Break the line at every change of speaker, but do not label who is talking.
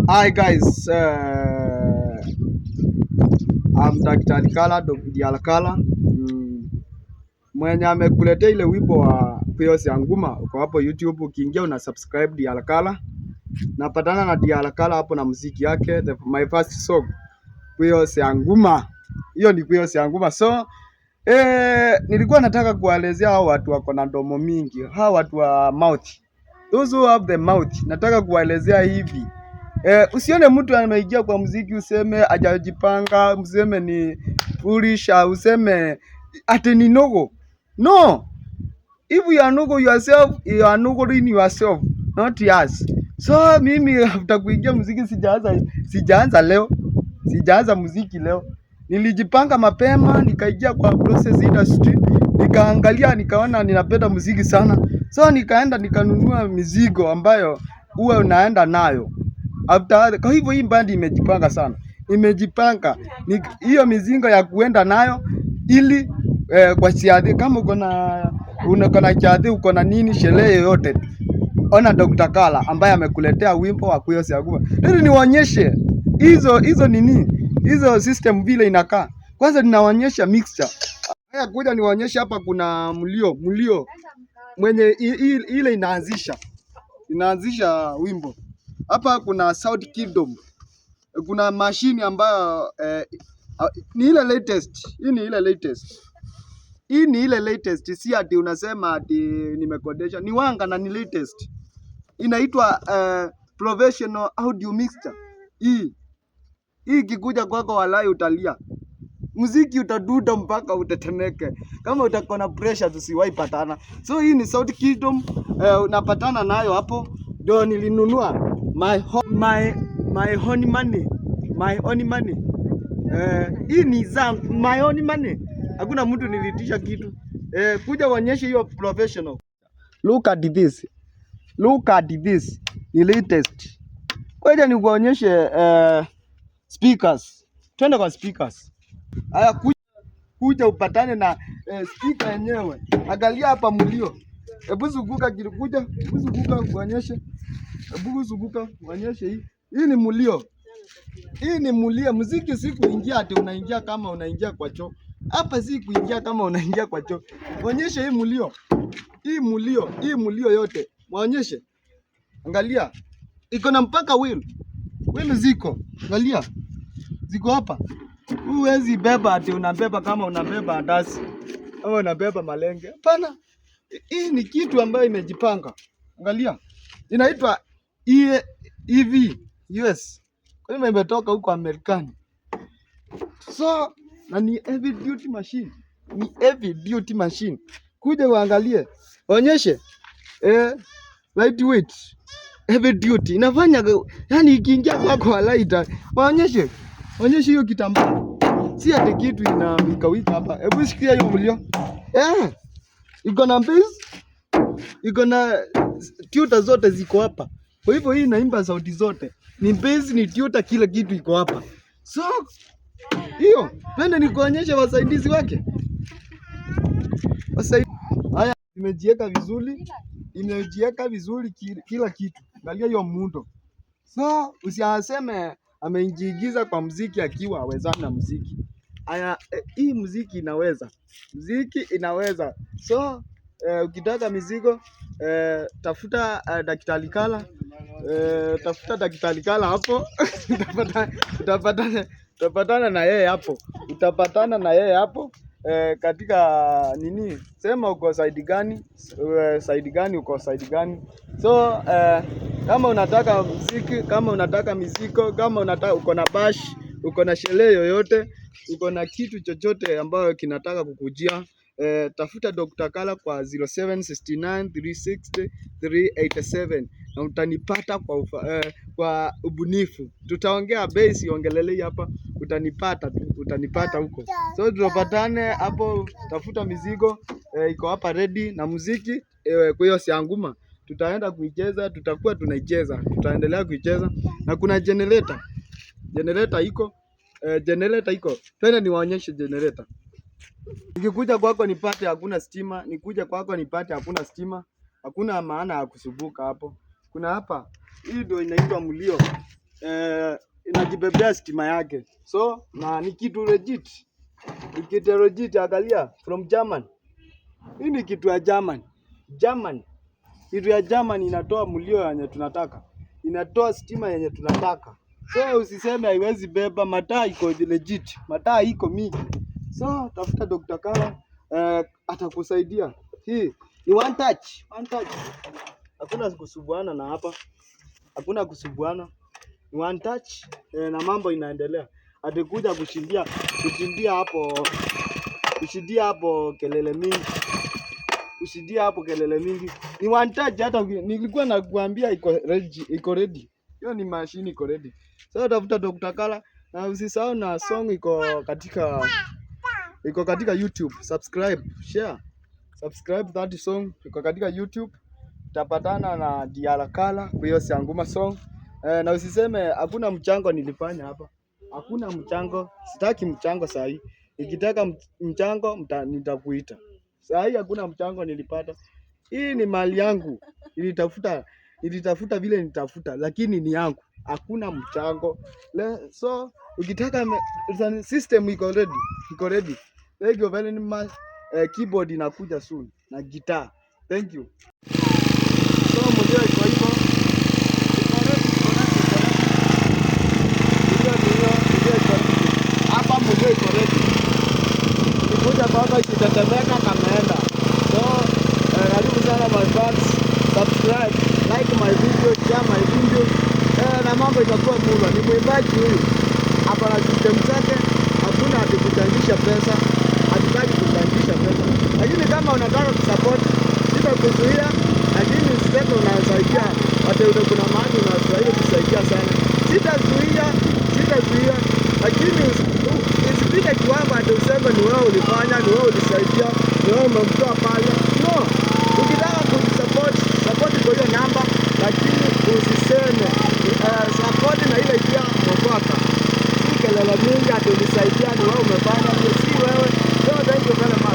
Hi guys, I'm Daktari Kala, Dr. Kala. Mwenye amekuletea ile wimbo wa Pius ya Nguma uko hapo YouTube, ukiingia una subscribe DR Kala. Napatana na DR Kala hapo na muziki yake my first song Pius ya Nguma. Hiyo ni Pius ya Nguma. So nilikuwa nataka kuwaelezea hao watu wako na domo mingi, hao watu wa mouth. Those who have the mouth, nataka kuwaelezea hivi. Usione mtu ameingia kwa muziki useme hajajipanga, useme ni foolish, useme ati ni nogo. No. If you are nogo yourself, you are nogo in yourself, not us. So mimi after kuingia muziki sijaanza leo. Sijaanza muziki leo. Nilijipanga mapema, nikaingia kwa process industry, nikaangalia, nikaona ninapenda muziki sana. So nikaenda nikanunua mizigo ambayo huwa unaenda nayo. After, kwa hivyo hii bandi imejipanga sana. Imejipanga. Hiyo mizigo ya kuenda nayo ili kwa siadhi kama uko na chadhi, uko na nini, sherehe yoyote. Ona Dr. Kala ambaye amekuletea wimbo wa Pius ya Nguma. Ili niwaonyeshe hizo nini? Hizo system vile inakaa. Kwanza ninawaonyesha mixture. Haya, kuja niwaonyeshe hapa kuna mlio mwenye ile inaanzisha wimbo. Hapa kuna Sound Kingdom. Kuna mashini ambayo ni ile latest. Hii ni ile latest. Hii ni ile latest, si ati unasema ati nimekodesha. Ni wanga na ni latest. Inaitwa professional audio mixer. Hii ikikuja kwako walai utalia. Muziki utaduda mpaka utetemeke. Kama utakuwa na pressure tusiwahi patana. So hii ni Sound Kingdom, unapatana nayo hapo. Ndio nilinunua my own money. My own money. Hii ni zangu my own money. Hakuna mtu niliitisha kitu. Kuja uonyeshe hiyo professional. Look at this. Look at this. Ni latest. Ngoja nikuonyeshe speakers. Twende kwa speakers. Haya, kuja upatane na speaker yenyewe. Angalia hapa mlio. Hebu zunguka kuja, hebu zunguka uonyeshe. Hebu zunguka uonyeshe hii. Hii ni mlio. Hii ni mlio. Muziki si kuingia ati unaingia kama unaingia kwa choo. Hapa si kuingia kama unaingia kwa choo. Onyeshe hii mlio. Hii mlio, hii mlio yote. Muonyeshe. Angalia. Iko na mpaka wheel. Wheel ziko. Angalia. Ziko hapa. Huwezi beba ati unabeba kama unabeba andazi au unabeba malenge. Hapana. Hii ni kitu ambayo imejipanga. Angalia. Inaitwa EV US. Kwa hiyo imetoka huko Amerikani. So, na ni heavy duty machine. Ni heavy duty machine. Kuja uangalie. Onyeshe. Lightweight. Heavy duty. Inafanya yani ikiingia kwako walaita. Waonyeshe. Onyeshe hiyo kitambaa. Si ati kitu ina wika wika hapa. Hebu sikia hiyo mlio. Iko na bass. Iko na tweeter zote ziko hapa. Kwa hivyo hii inaimba sauti zote. Ni bass, ni tweeter, kila kitu iko hapa. So hiyo, twende nikuonyeshe wasaidizi wake. Haya, imejiweka vizuri, imejiweka vizuri kila kitu. Angalia hiyo muundo. So usiaseme amejiingiza kwa muziki akiwa hawezani na muziki. Aya, hii muziki inaweza. Muziki inaweza. So ukitaka mizigo tafuta Daktari Kala. Tafuta Daktari Kala hapo. Utapatana na yeye hapo. Utapatana na yeye hapo. Katika nini? Sema uko side gani? Side gani uko side gani? So kama unataka muziki, kama unataka mizigo, kama unataka uko na bash, uko na sherehe yoyote, uko na kitu chochote ambayo kinataka kukujia, tafuta Dr. Kala kwa 0769 360 387 na utanipata kwa ubunifu. Tutaongea bei, siongelelei hapa, utanipata tu, utanipata huko. So tupatane hapo, tafuta mizigo iko hapa ready na muziki kwa hiyo sianguma tutaenda kuicheza, tutakuwa tunaicheza, tutaendelea kuicheza na kuna generator. Generator iko generator iko. Twende niwaonyeshe generator. Nikikuja kwako nipate hakuna stima, nikuja kwako nipate hakuna stima, hakuna maana ya kusumbuka hapo. Kuna hapa, hii ndio inaitwa mlio. Inajibebea stima yake. So na ni kitu legit. Ni kitu legit, angalia from German. Hii ni kitu ya German. German. Kitu ya German inatoa mlio yenye tunataka. Inatoa stima yenye tunataka. So usiseme haiwezi beba, mataa iko legit. Mataa iko mingi. So tafuta Dr. Kala, atakusaidia. Hii ni one touch, one touch. Hakuna kusubuana na hapa. Hakuna kusubuana. Ni one touch, na mambo inaendelea. Atakuja kushindia hapo kelele mingi. Kushindia hapo kelele mingi. Ni one touch, hata nilikuwa nakuambia iko ready, iko ready. Hiyo ni mashini iko ready. Sasa tafuta Dr. Kala na usisahau na song iko katika YouTube. Subscribe, share. Subscribe that song iko katika YouTube. Utapatana na Diala Kala kwa hiyo Sianguma song. Na usiseme hakuna mchango nilifanya hapa. Hakuna mchango, sitaki mchango saa hii. Nikitaka mchango nitakuita. Saa hii hakuna mchango nilipata. Hii ni mali yangu. Nilitafuta vile nitafuta, lakini ni yangu. Hakuna mchango. So ukitaka system iko ready, iko ready. Thank you very much. Keyboard inakuja soon na guitar. Thank you. So mlio iko hivyo. Iko ready, iko ready, iko ready. Mlio ndio, mlio iko ready. Hapa mlio iko ready. Ikikuja kwako ikitetemeka kameenda. So karibu sana my fans. Subscribe, like my video, share my video. Na mambo itakuwa murwa. Ni mwimbaji huyu. Hapa na system zake, hakuna ati kuchangisha pesa. Hatutaki kuchangisha pesa. Lakini kama unataka kusupport, sitakuzuia, lakini usiseme unasaidia wateule, kuna mahali unastahili kusaidia sana. Sitazuia, sitazuia, lakini isifike kiwango ati useme ni wewe ulifanya, ni wewe ulisaidia, ni wewe umemtoa pale. No, ukitaka kusupport, support kwa hiyo namba, lakini usiseme support na ile njia mwafaka. Si kelele mingi ati ulisaidia, ni wewe umefanya, si wewe. So thank you very much.